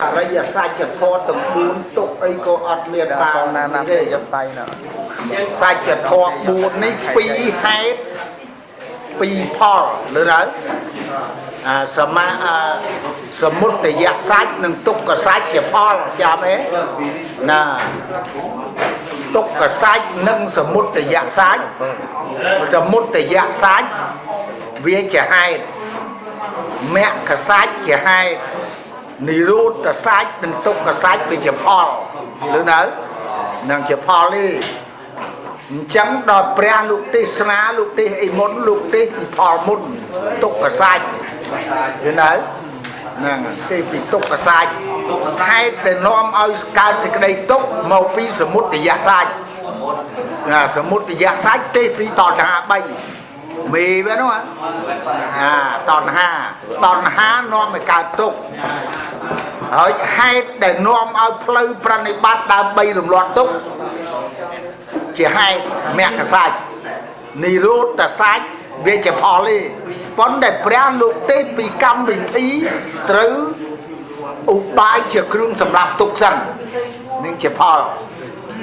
អរិយសច្ចធម៌ទាំង4ទុកអីក៏អត់មានបាន ណាណា ទេ យកស្តៃណា សច្ចធម៌4នេះ2ហេតុ2ផលឬទៅអាសមាអាសមុទយសច្ចនិងទុក្ខសច្ចជាផលចាំអេណាទុក្ខសច្ចនិងសមុទយសច្ចសមុទយសច្ចវាជាហេតុមគ្គសច្ចជាហេតុនិរោធសច្ចនិងទុក្ខសច្ចវាជាផលឬនៅនឹងជាផលទេអញ្ចឹងដល់ព្រះលោកទេសនាលោកទេសអីមុនលោកទេសពីផលមុនទុក្ខសច្ចឬនៅហ្នឹងទេពីទុក្ខសច្ចហេតុដែលនាំឲ្យកើតសេចក្តីទុក្ខមកពីសមុទយសច្ចណាសមុទយសច្ចទេសពីតណ្ហា3មេវានោះអាតណ្ហាតណ្ហានាំឲ្យកើតទុក្ខហើយហេតុដែលនាំឲ្យផ្លូវប្រណិប័តដើម្បីរំលាត់ទុក្ខជាហេតុមគ្គសច្ចនិរោធសច្ចវាជាផលទេប៉ុន្តែព្រះលោកទេសពីកម្មវិធីត្រូវឧបាយជាគ្រឿងសម្រាប់ទុក្ខសិននឹងជាផល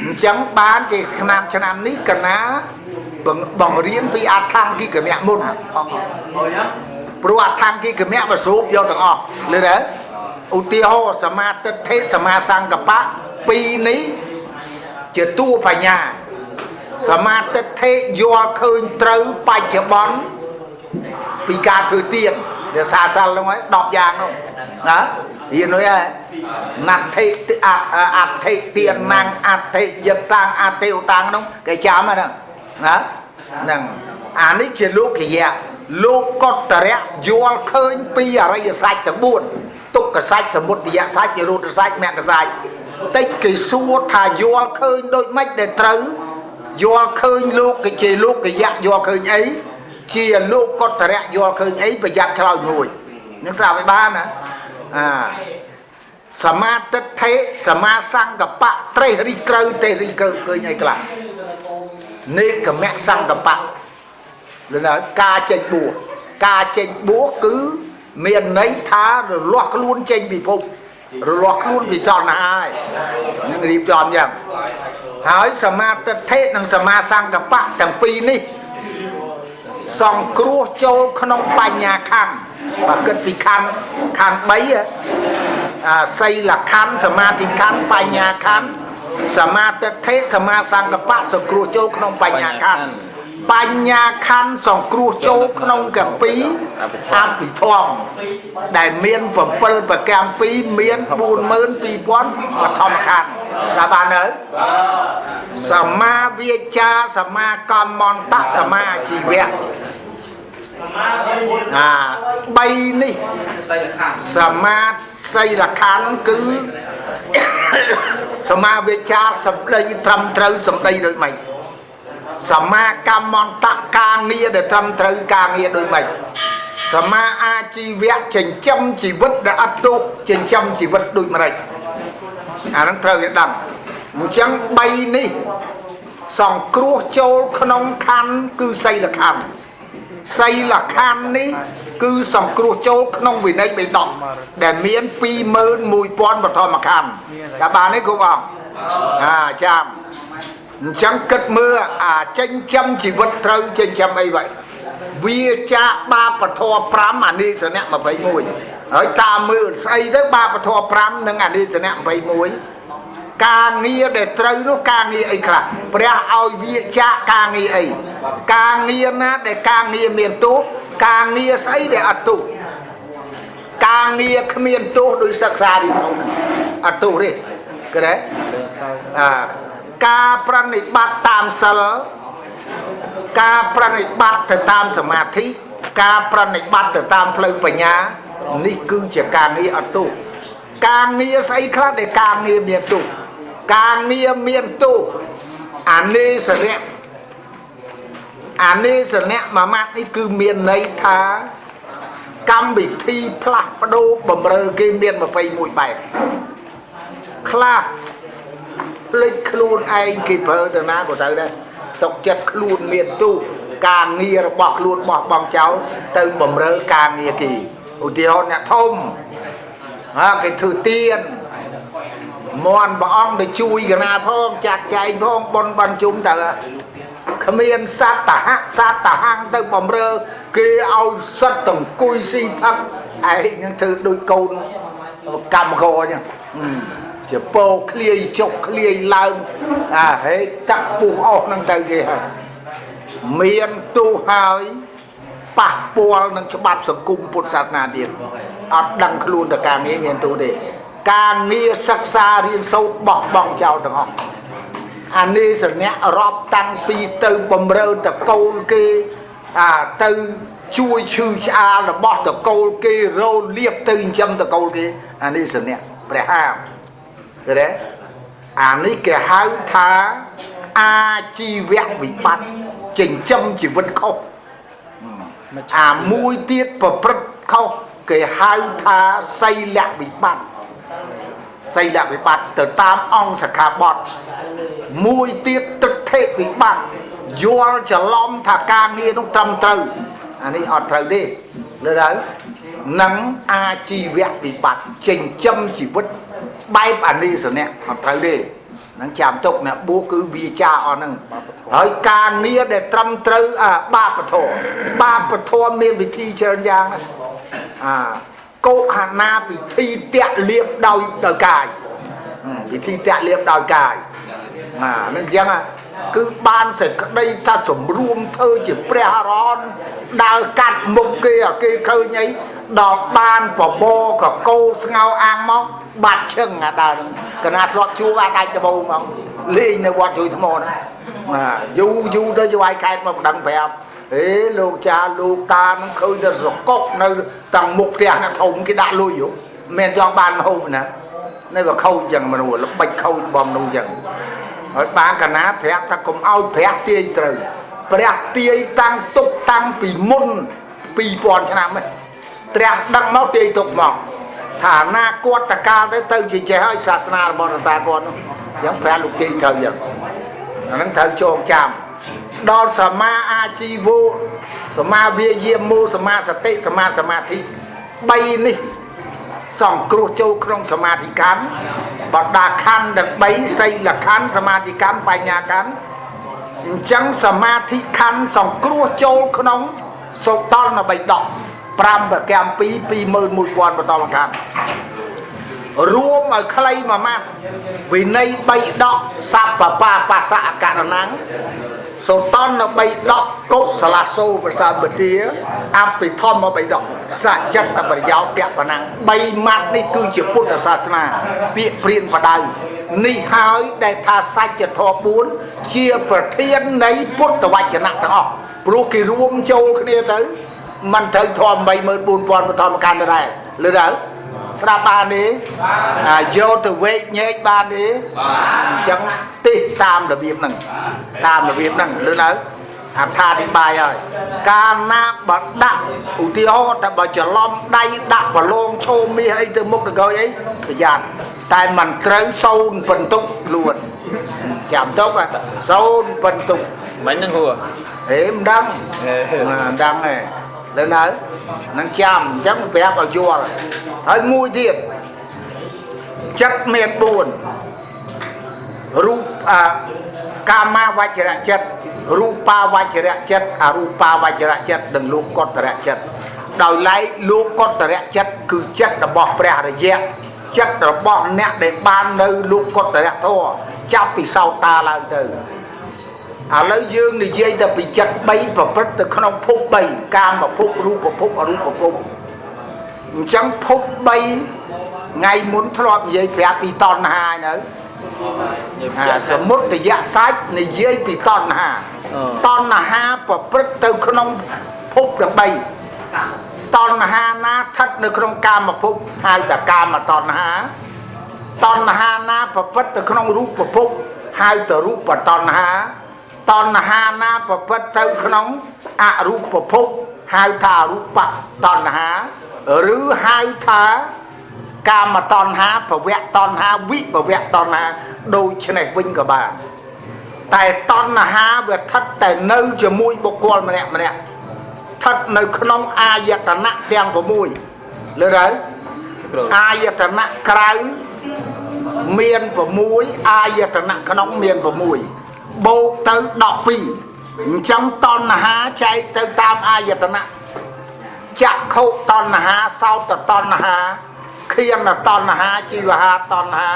អញ្ចឹងបានជាឆ្នាំឆ្នាំនេះកណាបង្រៀនពីអដ្ឋង្គិកមៈមុនព្រោះអដ្ឋង្គិកមៈវាស្រូបយកទាំងអស់លឺទេឧទាហរណ៍សមាទិដ្ឋិសមាសង្កបៈពីរនេះជាតួបញ្ញាសមាទិដ្ឋិយល់ឃើញត្រូវបច្ចុប្បន្នពីការធ្វើទានរសាសិលហ្នឹងហើយ10យ៉ាងនោះណារៀននោះហើយណដ្ឋិអដ្ឋិទានំអដ្ឋិយតាំងអដ្ឋិឧតាំងនោះគេចាំហ្នឹងណាហ្នឹងអានេះជាលោកយៈលោកតរៈយល់ឃើញពីអរិយសច្ចទាំង4ទុក្ខសច្ចសមុទយសច្ចនិរោធសច្ចមគ្គសច្ចតិចគេសួរថាយល់ឃើញដូចម៉េចដែលត្រូវយល់ឃើញលោកគេជាលោកយៈយល់ឃើញអីជាលោកតរៈយល់ឃើញអីប្រយ័ត្នឆ្លើយមួយនឹងស្រាប់ឲ្យបានណាអាសមាទិដ្ឋិសមាសង្កបៈត្រេះរិះត្រូវទេរិះត្រូវឃើញអីខ្លះនេកមៈសង្កបៈឬណាការចេញបួសការចេញបួសគឺមានន័យថារលាស់ខ្លួនចេញពីភពរលាស់ខ្លួនពីចលនាហើយនឹងរៀបចំយ៉ាងហើយសមាទិដ្ឋិនិងសមាសង្កបៈទាំងពីរនេះសង្គ្រោះចូលក្នុងបញ្ញាខណ្ឌបើគិតពីខណ្ឌខណ្ឌ3អាសីលខណ្ឌសមាធិខណ្ឌបញ្ញាខណ្ឌសមាទិដ្ឋិសមាសង្កបៈសង្គ្រោះចូលក្នុងបញ្ញាខណ្ឌបញ្ញាខណ្ឌសង្គ្រោះចូលក្នុងកពីអភិធម្មដែលមាន7ប្រកម្ម2មាន42000បឋមខណ្ឌដល់បាននៅសមាវាចាសមាកម្មន្តៈសមាជីវៈអា3នេះសមាសីលខណ្ឌគឺសមាវាចាសម្ដីត្រឹមត្រូវសម្ដីដូចម៉េចសមាកម្មន្តៈការងារដែលត្រឹមត្រូវការងារដូចម៉េចសមាអាជីវៈចិញ្ចឹមជីវិតដែលអត់ទោសចិញ្ចឹមជីវិតដូចម្ដេចអាហ្នឹងត្រូវគេដឹងអញ្ចឹង3នេះសង្គ្រោះចូលក្នុងខណ្ឌគឺសីលខណ្ឌសីលខណ្ឌនេះគឺសង្គ្រោះចូលក្នុងវិន័យបិដកដែលមាន21000បឋមខណ្ឌតែបានទេគ្រូបងអាចាំអញ្ចឹងគិតមើលអាចិញ្ចឹមជីវិតត្រូវចិញ្ចឹមអីvậyវាចាបាបធម៌5អានិសនៈ21ហើយតាមមើលស្អីទៅបាបធម៌5និងអានិសនៈ21ការងារដែលត្រូវនោះការងារអីខ្លះព្រះឲ្យវាចាការងារអីការងារណាដែលការងារមានទោសការងារស្អីដែលអត់ទោសការងារគ្មានទោសដោយសិក្សារៀនសូត្រអត់ទោសទេគេទេអាការប្រណិប័តតាមសិលការប្រណិប័តទៅតាមសមាធិការប្រណិប័តទៅតាមផ្លូវបញ្ញានេះគឺជាការងារអត់ទោសការងារស្អីខ្លះដែលការងារមានទោសការងារមានទោសអានិសរៈអានិសនៈមួយម៉ាត់នេះគឺមានន័យថាកម្មវិធីផ្លាស់ប្ដូរបំរើគេមាន21បែបខ្លះភ្លេចខ្លួនឯងគេប្រើទៅណាក៏ទៅដែរសុកចិត្តខ្លួនមានទូការងាររបស់ខ្លួនបោះបង់ចោលទៅបំរើការងារគេឧទាហរណ៍អ្នកធំ ហាគេធ្វើទៀនមន់ព្រះអង្គទៅជួយកណាផងចាត់ចែងផងប៉ុនបានជុំទៅគ្មានសត្វតហៈសត្វតហាំងទៅបំរើគេឲ្យសិតតអង្គុយស៊ីផឹកឯងនឹងធ្វើដូចកូនកម្មករអញ្ចឹងជាពោឃ្លាយចុះឃ្លាយឡើងអាហេទឹកពុះអស់នឹងទៅគេហើយមានទូហើយប៉ះពាល់នឹងច្បាប់សង្គមពុទ្ធសាសនាទៀតអត់ដឹងខ្លួនទៅការងារមានទូទេការងារសិក្សារៀនសូត្របោះបង់ចោលទាំងអស់អានេះសនៈរាប់តាំងពីទៅបំរើតកូលគេអាទៅជួយឈឺឆ្អាលរបស់តកូលគេរោលៀបទៅចិញ្ចឹមតកូលគេអានេះសនៈព្រះហាមទេអានេះគេហៅថាអាជីវៈវិបត្តិចិញ្ចឹមជីវិតខុសអាមួយទៀតប្រព្រឹត្តខុសគេហៅថាសីលវិបត្តិសីលវិបត្តិទៅតាមអង្គសិក្ខាបទមួយទៀតទិដ្ឋិវិបត្តិយល់ច្រឡំថាការងារនោះត្រឹមត្រូវអានេះអត់ត្រូវទេលើទៅនឹងអាជីវៈវិបត្តិចិញ្ចឹមជីវិតបែបអានិសនៈអត់ត្រូវទេនឹងចាំទុកអ្នកបួសគឺវាចាអស់ហ្នឹងហើយការងារដែលត្រឹមត្រូវអាបាបធម៌បាបធម៌មានវិធីច្រើនយ៉ាងណាអាកុហនាពិធីតាក់លៀបដោយកាយពិធីតាក់លៀបដោយកាយណានឹងអញ្ចឹងគឺបានសេចក្តីថាសម្រួមធ្វើជាព្រះអរហន្តដើរកាត់មុខគេឲ្យគេឃើញអីដល់បានបបកកោស្ងោអាងមកបាត់ឈឹងអាដើមកណាធ្លាប់ជួបអាដាច់ដបូមកលេងនៅវត្តជួយថ្មហ្នឹងយូរយូរទៅជួយខេតមកដឹងប្រាប់អេលោកចាលោកតានឹងឃើញតែសកុកនៅតាំងមុខផ្ទះណាធំគេដាក់លុយមិនចង់បានហូបណានេះវាខូចចឹងមនុស្សល្បិចខូចបំមនុស្សចឹងហើយបានកណាប្រាប់ថាកុំឲ្យព្រះទាយត្រូវព្រះទាយតាំងទុកតាំងពីមុន2000ឆ្នាំហ្នឹងព្រះដឹកមកទាយទុកមកថាអនាគតកាលទៅជាចេះហើយសាសនារបស់តាគាត់នោះអញ្ចឹងព្រះលោកទាយត្រូវចឹងអាហ្នឹងត្រូវចងចាំដល់សមាអាជីវោសមាវាយាមោសមាសតិសមាសមាធិ3នេះសង្គ្រោះចូលក្នុងសមាធិខណ្ឌបណ្ដាខណ្ឌទាំង3សីលខណ្ឌសមាធិខណ្ឌបញ្ញាខណ្ឌអញ្ចឹងសមាធិខណ្ឌសង្គ្រោះចូលក្នុងសុតន្តបិដក5ប្រកម្ម2 21000 បន្តមកខណ្ឌរួមឲ្យខ្លីមួយម៉ាត់វិន័យ3ដកសัพពបាបសៈអករណੰសុតន្តបិដកកុសលសូប្រសាបទាអភិធម្មបិដកសច្ចតប្រយោជន៍ពណੰ3ម៉ាត់នេះគឺជាពុទ្ធសាសនាពាក្យព្រានបដៅនេះហើយដែលថាសច្ចធម៌4ជាប្រធាននៃពុទ្ធវចនៈទាំងអស់ព្រោះគេរួមចូលគ្នាទៅមិនត្រូវធម៌84000បឋមកណ្ឌដែរលឺទៅស្ដាប់បានទេអាយកទៅវែកញែកបានទេអញ្ចឹងទេសតាមរបៀបហ្នឹងតាមរបៀបហ្នឹងលឺនៅអត្ថាធិប្បាយហើយកាលណាបើដាក់ឧទាហរណ៍តែបើច្រឡំដៃដាក់ប្រឡងឈោមាសអីទៅមុខទៅក្រោយអីប្រយ័ត្នតែមិនត្រូវសូនបន្ទុកលួនចាំទុកសូនបន្ទុកមិនហ្នឹងហួរហេមិនដឹងមិនដឹងទេលើនៅនឹងចាំអញ្ចឹងប្រាប់ឲ្យយល់ហើយមួយទៀតចិត្តមាន4រូបអាកាមាវចរៈចិត្តរូបាវចរៈចិត្តអរូបាវចរៈចិត្តនិងលោកតរៈចិត្តដោយឡែកលោកតរៈចិត្តគឺចិត្តរបស់ព្រះអរិយៈចិត្តរបស់អ្នកដែលបាននៅលោកតរៈធម៌ចាប់ពីសោតាឡើងទៅឥឡូវយើងនិយាយតែពីចិត្ត3ប្រព្រឹត្តទៅក្នុងភព3កាមភពរូបភពអរូបភពអញ្ចឹងភព3ថ្ងៃមុនធ្លាប់និយាយប្រាប់ពីតណ្ហានៅសមុទយសាច់និយាយពីតណ្ហាតណ្ហាប្រព្រឹត្តទៅក្នុងភពទាំង3តណ្ហាណាស្ថិតនៅក្នុងកាមភពហៅថាកាមតណ្ហាតណ្ហាណាប្រព្រឹត្តទៅក្នុងរូបភពហៅថារូបតណ្ហាតណ្ហាណាប្រព្រឹត្តទៅក្នុងអរូបភពហៅថាអរូបតណ្ហាឬហៅថាកាមតណ្ហាភវៈតណ្ហាវិភវៈតណ្ហាដូច្នេះវិញក៏បានតែតណ្ហាវាស្ថិតតែនៅជាមួយបុគ្គលម្នាក់ម្នាក់ស្ថិតនៅក្នុងអាយតនៈទាំង6លើទៅ អាយតនៈក្រៅមាន6អាយតនៈក្នុងមាន6បូកទៅ12អញ្ចឹងតណ្ហាចែកទៅតាមអាយតនៈចក្ខុតណ្ហាសោតតណ្ហាឃានតណ្ហាជីវហាតណ្ហា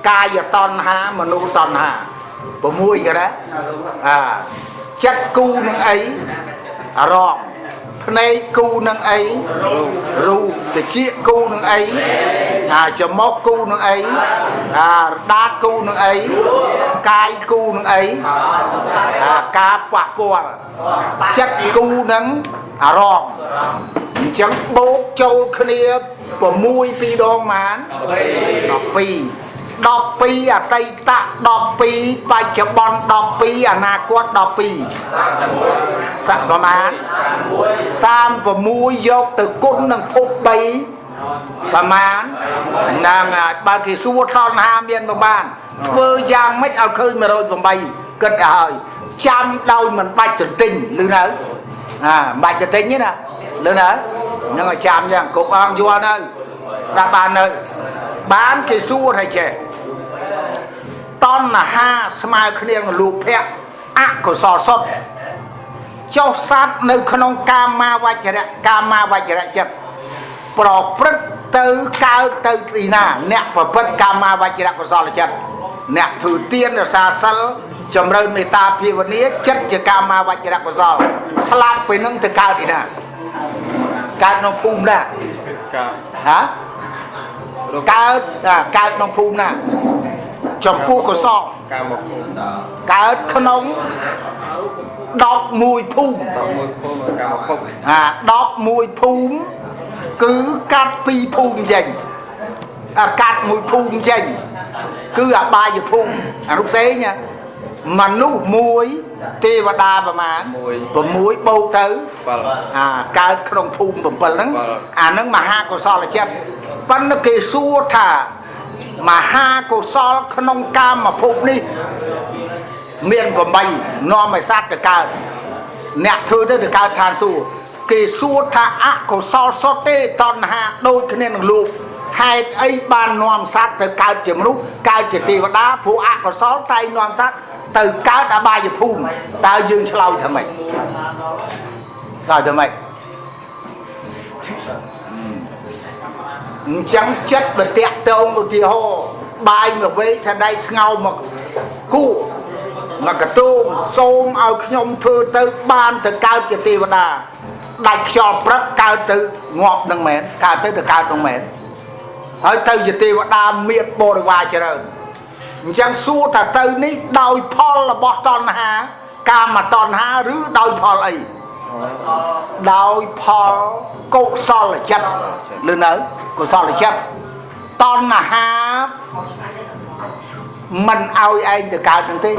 កាយតណ្ហាមនោតណ្ហា6ក៏ដែរអាចិត្តគូនឹងអីអារម្មណ៍ភ្នែកគូនឹងអីរូបតិចគូនឹងអីអាចមោះគូនឹងអីអារដាតគូនឹងអីកាយគូនឹងអីអាការប៉ះពាល់ចិត្តគូនឹងអារម្មណ៍អញ្ចឹងបូកចូលគ្នា6ពីរដងបាន12 12អតីត12បច្ចុប្បន្ន12អនាគត12ស័កប្រមាណ36យកទៅគុណនឹងភព3ប្រមាណហ្នឹងហើយបើគេសួរតណ្ហាមានប្រមាណធ្វើយ៉ាងម៉េចឲ្យឃើញ108គិតឲ្យហើយចាំដោយមិនបាច់ទន្ទិញឮនៅអាមិនបាច់ទន្ទិញទេណាឮនៅហ្នឹងឲ្យចាំយ៉ាងគ្រប់អង្គយល់នៅស្ដាប់បាននៅបានគេសួរថាចេះតណ្ហាស្មើគ្នានឹងលោភៈអកុសលសុទ្ធចុះសត្វនៅក្នុងកាមាវចរៈកាមាវចរៈចិត្តប្រព្រឹត្តទៅកើតទៅទីណាអ្នកប្រព្រឹត្តកាមាវចរៈកុសលចិត្តអ្នកធ្វើទានរក្សាសិលចម្រើនមេត្តាភាវនាចិត្តជាកាមាវចរៈកុសលស្លាប់ពេលនឹងទៅកើតទីណាកើតក្នុងភូមិណាហ៎កើតកើតក្នុងភូមិណាចំពោះកុសលកើតក្នុង11ភូមិ 11ភូមិកាមភពអា11ភូមិគឺកាត់2ភូមិចេញអាកាត់1ភូមិចេញគឺអបាយភូមិអារូបផ្សេងណាមនុស្សមួយទេវតាប្រមាណ6បូកទៅអាកើតក្នុងភូមិ7ហ្នឹងអាហ្នឹងមហាកុសលចិត្តប៉ុន្តែគេសួរថាមហាកុសលក្នុងកាមភពនេះមាន8នាំឲ្យសត្វទៅកើតអ្នកធ្វើទៅទៅកើតឋានសួគ៌គេសួរថាអកុសលសុទ្ធទេតណ្ហាដូចគ្នានឹងលោកហេតុអីបាននាំសត្វទៅកើតជាមនុស្សកើតជាទេវតាព្រោះអកុសលតែនាំសត្វទៅកើតអបាយភូមិតើយើងឆ្លើយថាម៉េចឆ្លើយថាម៉េចអញ្ចឹងចិត្តបតាក់តងឧទាហរណ៍បាយមកវែកសណ្ដែកស្ងោមកគូមកកតូមសូមឲ្យខ្ញុំធ្វើទៅបានទៅកើតជាទេវតាដាច់ខ្យល់ព្រឹកកើតទៅងាប់នឹងមែនកើតទៅទៅកើតនឹងមែនហើយទៅជាទេវតាមានបរិវារច្រើនអញ្ចឹងសួរថាទៅនេះដោយផលរបស់តណ្ហាកាមតណ្ហាឬដោយផលអីដោយផលកុសលចិត្តឬនៅកុសលចិត្តតណ្ហាមិនឲ្យឯងទៅកើតនឹងទេ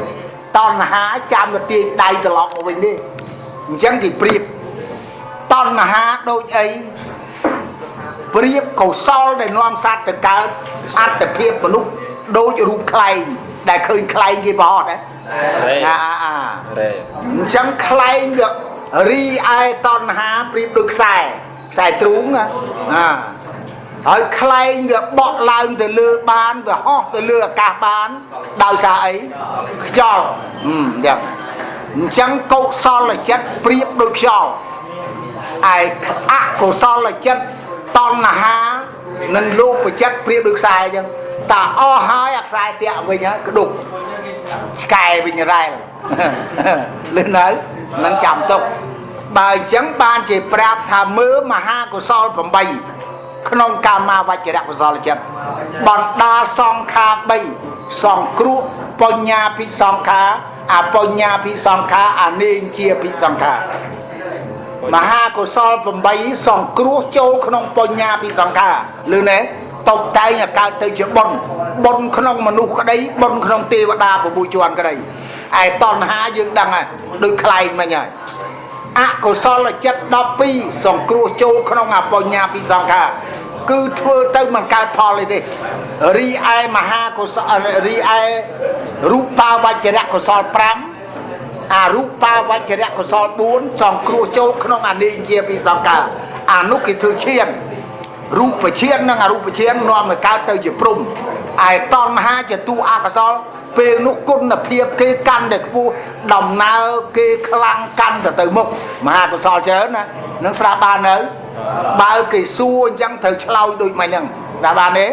តណ្ហាចាំទៅទាញដៃត្រឡប់មកវិញទេអញ្ចឹងគេប្រៀបតណ្ហាដូចអីប្រៀបកុសលដែលនាំសត្វទៅកើតអត្តភាពមនុស្សដូចរូបខ្លែងដែលឃើញខ្លែងគេប្រហត់ហ៎អាអញ្ចឹងខ្លែងវារីឯតណ្ហាប្រៀបដូចខ្សែខ្សែទ្រូងណាហើយខ្លែងវាបក់ឡើងទៅលើបានវាហោះទៅលើអាកាសបានដោយសារអីខ្យល់អញ្ចឹងអញ្ចឹងកុសលចិត្តប្រៀបដូចខ្យល់ឯអកុសលចិត្តតណ្ហានិងលោភចិត្តប្រៀបដូចខ្សែអញ្ចឹងតាអស់ហើយអាខ្សែតាក់វិញហើយក្ដុកឆ្កែវិញរ៉ែលលឺនៅនឹងចាំទុកបើអញ្ចឹងបានជាប្រាប់ថាមើលមហាកុសល8ក្នុងកាមាវចរៈកុសលចិត្តបណ្ដាសង្ខារ3សង្គ្រោះបញ្ញាភិសង្ខារអបញ្ញាភិសង្ខារអនេជាភិសង្ខារមហាកុសល8សង្គ្រោះចូលក្នុងបញ្ញាភិសង្ខារលឺណែតបតែងឲ្យកើតទៅជាបុណ្យបុណ្យក្នុងមនុស្សក្តីបុណ្យក្នុងទេវតា6ជាន់ក្តីឯតណ្ហាយើងដឹងហើយដូចខ្លែងមិញហើយអកុសលចិត្ត12សង្គ្រោះចូលក្នុងអបញ្ញាភិសង្ខារគឺធ្វើទៅមិនកើតផលអីទេរីឯមហាកុសលរីឯរូបាវចរៈកុសល5អរូបាវចរៈកុសល4សង្គ្រោះចូលក្នុងអនិច្ចជាភិសង្ខារអានោះគេធ្វើឈាន រូបឈាននិងអរូបឈាននាំឲ្យកើតទៅជាព្រំឯតណ្ហាជាតួអកុសលពេលនោះគុណភាពគេកាន់តែខ្ពស់ដំណើរគេខ្លាំងកាន់តែទៅមុខមហាកុសលច្រើនណានឹងស្រាប់បាននៅបើគេសួរអញ្ចឹងត្រូវឆ្លើយដូចមិនហ្នឹងស្រាប់បានទេ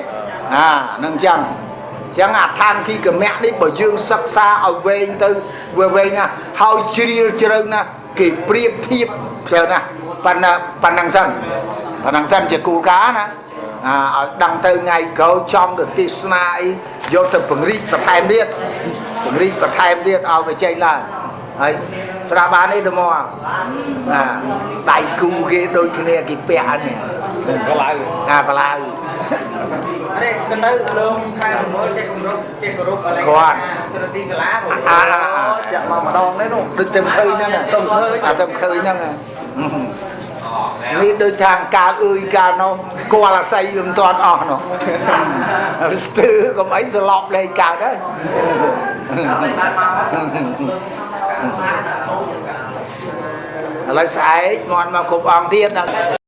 អានឹងអញ្ចឹងចឹងអាឋានគីកមៈនេះបើយើងសិក្សាឲ្យវែងទៅវាវែងណាស់ហើយជ្រាលជ្រៅណាស់គេប្រៀបធៀបច្រើនណាស់ប៉ុណ្ណាប៉ុណ្ណឹងសិនប៉ុណ្ណឹងសិនជាគោលការណ៍ណាអាឲ្យដឹងទៅថ្ងៃក្រោយចង់ទៅទេសនាអីយកទៅពង្រីកបន្ថែមទៀតពង្រីកបន្ថែមទៀតឲ្យវាចេញឡើងហើយស្រាប់បាននេះទៅមកអាដៃគូគេដូចគ្នាគេពាក់អានេះ កឡៅ អាបឡាវ អរេកទៅលោកខែ6ចេះគម្រប់ចេះគោរពអីទៅទីសាលា អាអាអា ចាក់មកម្ដងនេះនោះ ដូចតែឃើញហ្នឹងទៅឃើញអាទៅឃើញហ្នឹងនេះដូចខាងកាលអើយកាលនោះគាល់អាស័យមិនទាន់អស់នោះស្ទើកុំអីស្លប់លេងកើតហើយឥឡូវស្អែកមន់មកគ្រប់អង្គទៀតណា។